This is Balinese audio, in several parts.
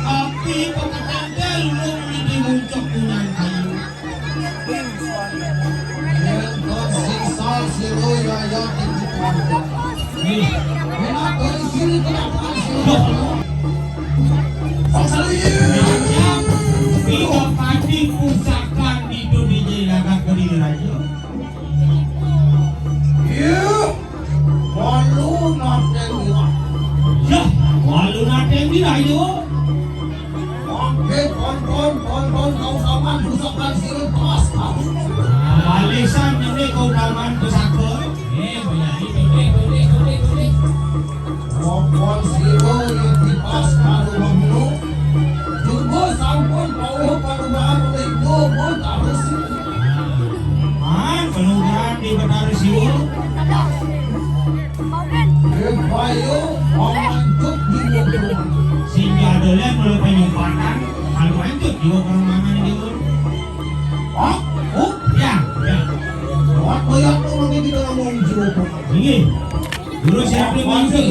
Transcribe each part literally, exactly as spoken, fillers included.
Tapi peketente lu mesti muncul punya kayu. Yang tersisa siro yaya tinggi panjang. Nih, enak dari sini kenapa sih? Pasal ini. Tiga padi pusaka di Indonesia lagak Kediri Raja. Iya. Walu nateng wah. Yah, walu nateng di rayo. Oke, tonton, tonton kau saman pusaka sirip tas. Walisan ini kau taman pusaka. Eh, banyak itu, eh, boleh, boleh, boleh. Rokok siro yang kipas karo mengenu. Juga sampun pauh parubahan oleh Ibu, pun harus. Man, penugaran di Betara Siwa. Kebayo memancut di muka. Sehingga dolen mulai penyumpatan, kalau mancut jiwa perumahan di muka. Oh, oh, ya, ya. Waktu yang tuh lebih kita ngomong jiwa. Iya. Guru siapa yang mancut?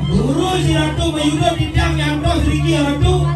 Guru si Ratu Mayuda tidak yang dos riki Ratu.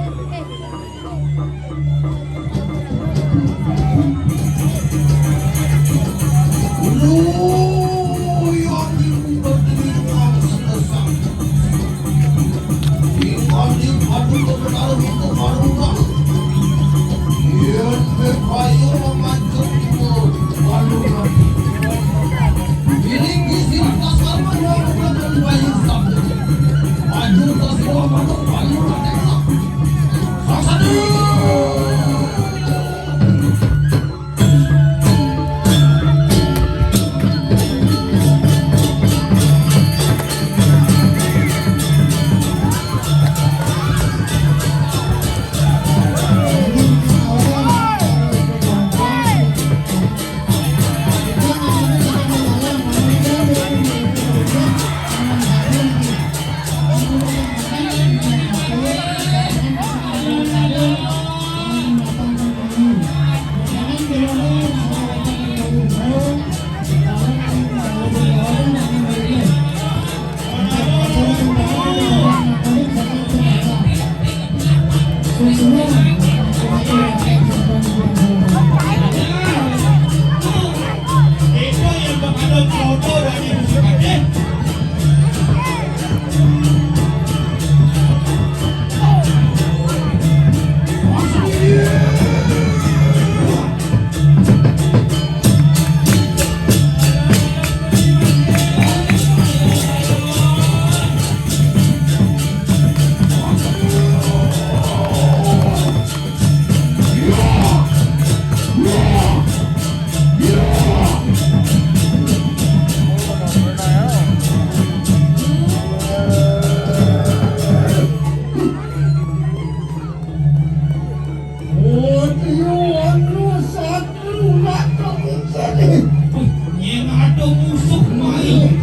Yang ada musuh main.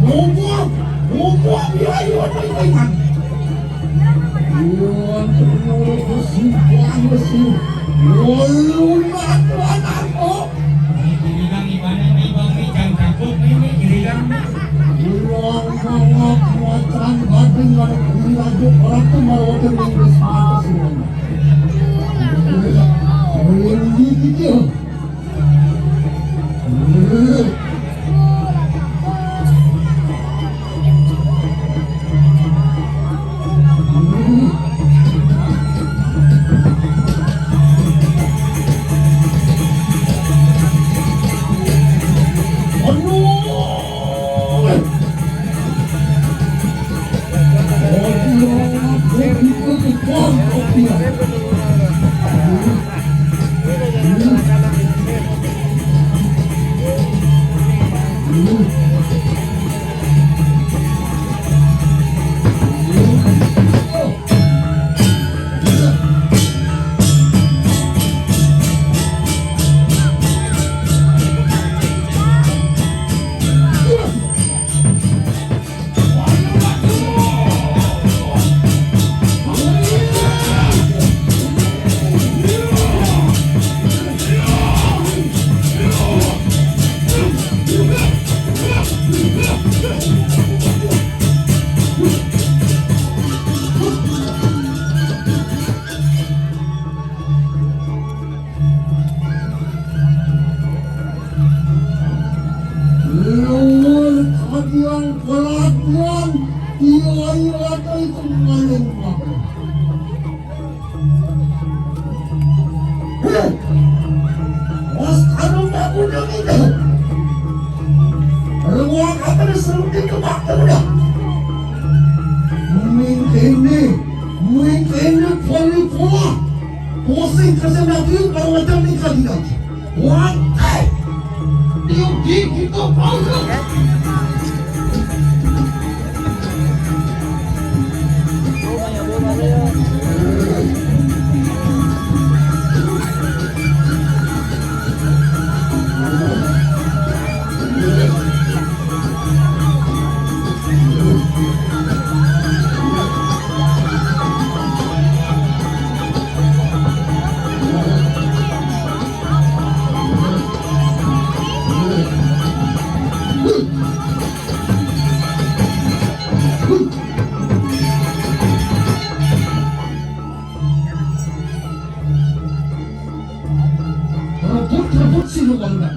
Ngomong, ngomong, ya, ya, teman. Tuhan, menurut kesukaan mesin. Walau nak, Tuhan, aku. Ini giliran ibadah nih, Bang, nih, jangan takut nih, nih, giliran. Tuhan, mawak, muatan, batin, ada kuliah, orang tuh mau ada yang bersemangat semuanya. Belum gitu. Mungkin ini pola. Posing kesana dulu kalau macam ni kali lagi. One time. You give it a power. Rebut, rebut sih lu kalau nggak.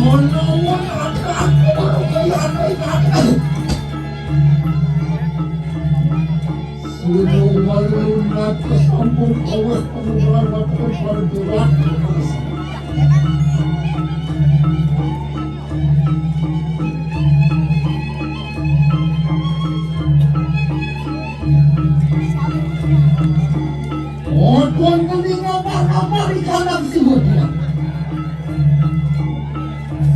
Melawan aku, aku baru kaya anak. Sudah malu nak kesambung awak pengelola tempat berat. Oton kami ngapa-ngapa di kanan si Bodia.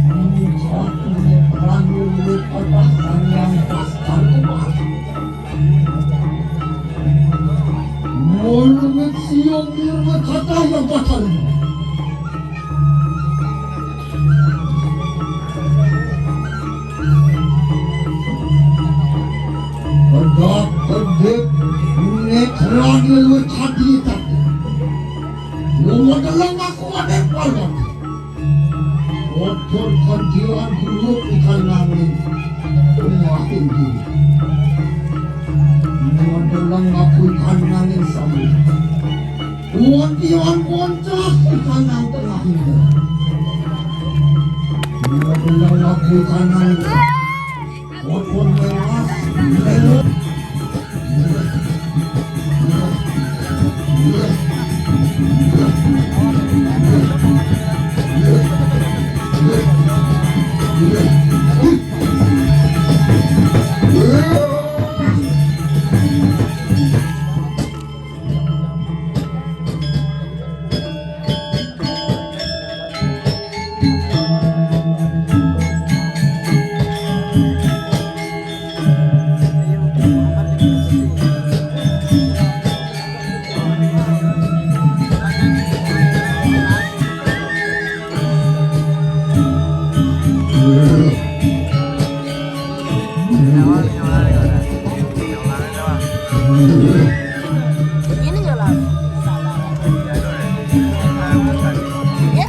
Mengkot ini perang dulu kota yang pasar kuat. Mulungit siung irwe kata yang pasar. Pedak pedik, netrani luwih kadhi tadi. Luwih deleng aku wadek warga. Otor kandilan guru ikan nangin. Rumah tinggi. Luwih deleng aku ikan nangin sami. Kuwon-kiwon poncah ikanang tengah indah. Menyerang aku ikanang. Walaupun lemas, lelok. Ini nggak lama. Ya?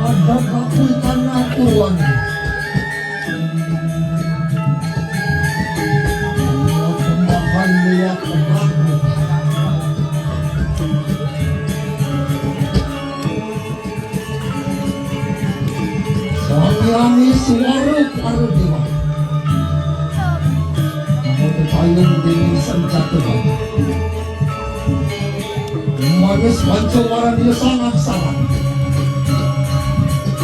Ada kakuitan aturan. Pembahan lihat pembahan. Sami-sami suara para dewa. Mau bertayung dengan senjata. Manis panca warani sangat sarang.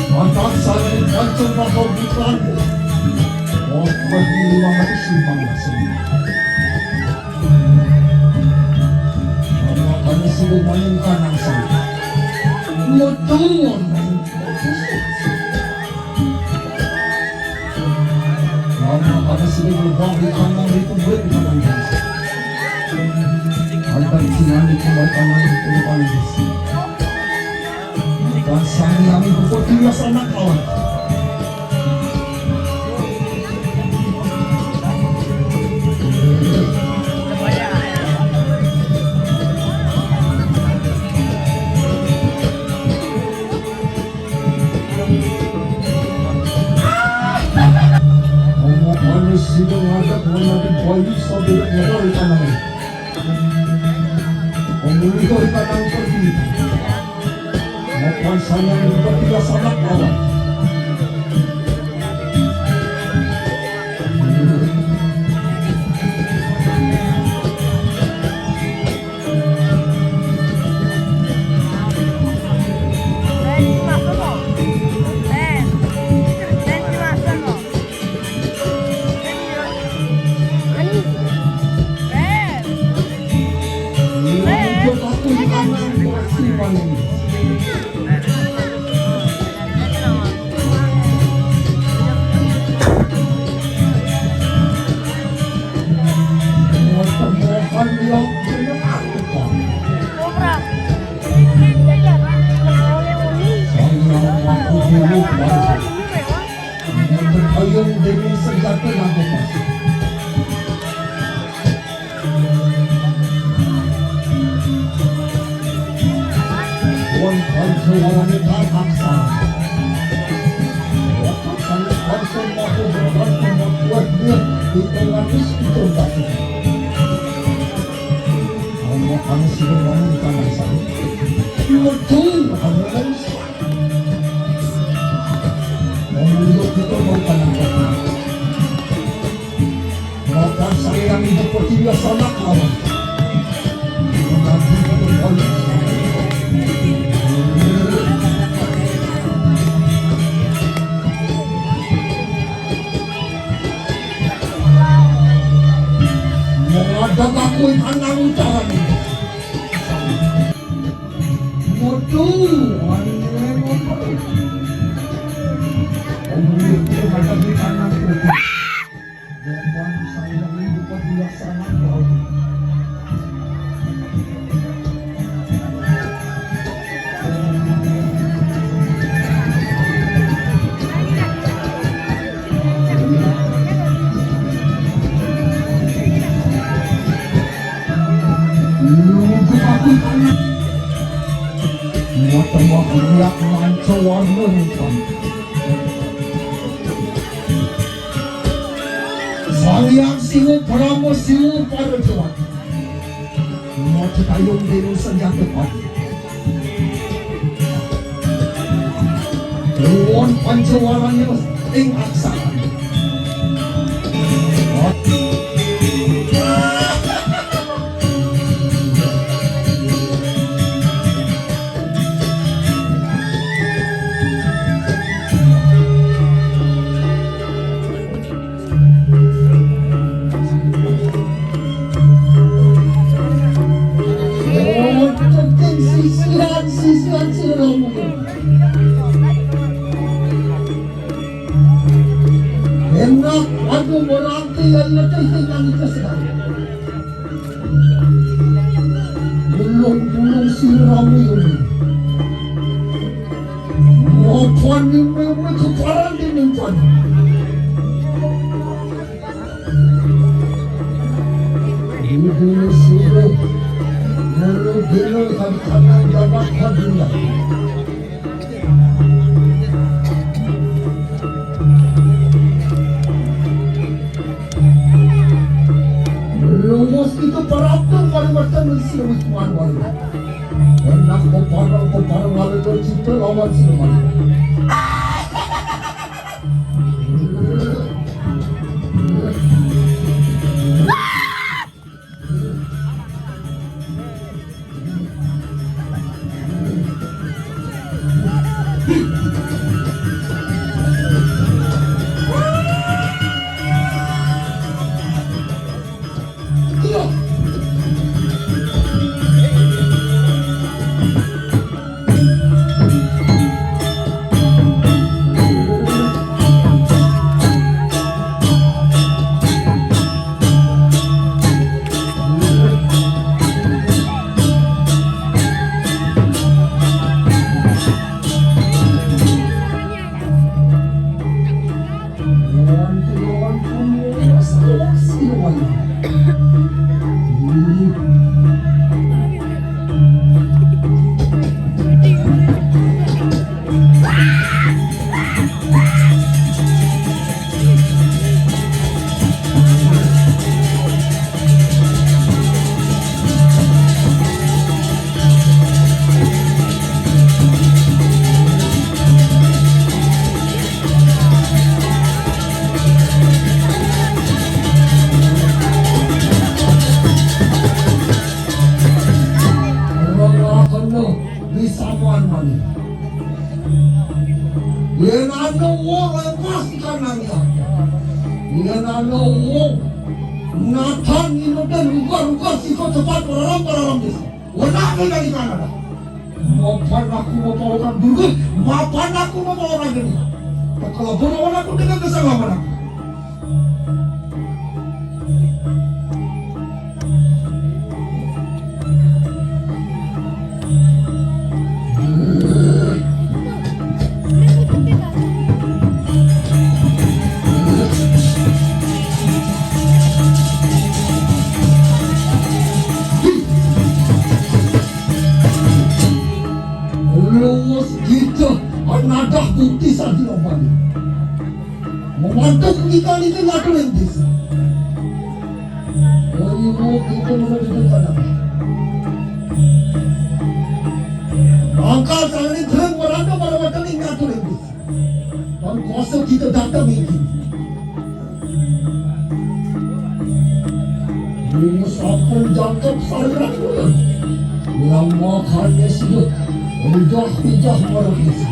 Mantap sarang panca bakal bukan. Oh, bagi lima ratus lima belas. Maka kami sudah main kanan sarang. Betul. Sida nglebah di kandang ditu, murid di kandang ditu. Alta di sini di kandang ditu, di kandang ditu. Dan sami kami berbuat tilas anak lawan. Omo panes sida ngadak ngenadi bayi sabelek ngeral di tanah. Pemulihan tanang pergi. Mapan sayang bertiga sanak lawan. Yang mampu dulu bangsa. Yang berpayung demi senjata lagu pasti. Wan Pancawarane Tarhaksa. Waktu kali Panca mampu berbantu membuat dia di tengah itu batu. Hanya kami sudah bangun tanah saya. Betul, hanya manusia. Menurut kita mau tanah kota. Maka saya yang hidup pertiwi sanak lawan. Menanti kembali. Mengadang aku anak ucapan. Waduh, aneh apa? Om Rio itu ada di tanah. Depan saya ini bukan biasa. Mau tembak lihat manco warna hitam. Sang Hyang Siwa Parama Siwa Parajawan. Mau cekayung diri senjata padi. Ruwon pancawarane ing aksakan. Oh, penting sisian, sisian sira mungkin. Enak, aku meranti yang letih dengan itu sedang. Bulung-bulung sira muyung. Mapan ini keparan di mimpan. Dulu-dulu suruh, dulu-dulu kami tanah dapat hadiah. Lumus itu peratu pada masa manusia wisman walu. Enak peparang-peparang lalu bercinta lawan siluman. Yen ano wong lepas ikan nangka. Yen ano wong Nathan ino dan ruga-ruga sifat-sifat pararam-pararam desa. Wena ke dari Kanada. Mapan aku mau pawakan dulu, mapan aku mau pawakan dulu. Kalau bono aku dengan kesalahan aku. Luwes kita, nadah bukti sadi lombani. Memantuk kita niki ngaturin desa. Ayo kita menuju tanah. Maka saya ini terang merangkap pada waktu ini ngaturin desa. Dan kuasa kita datang ini. Ini sampun jangkep sariran. Lama hanya sudah. Udah pijah marah desa.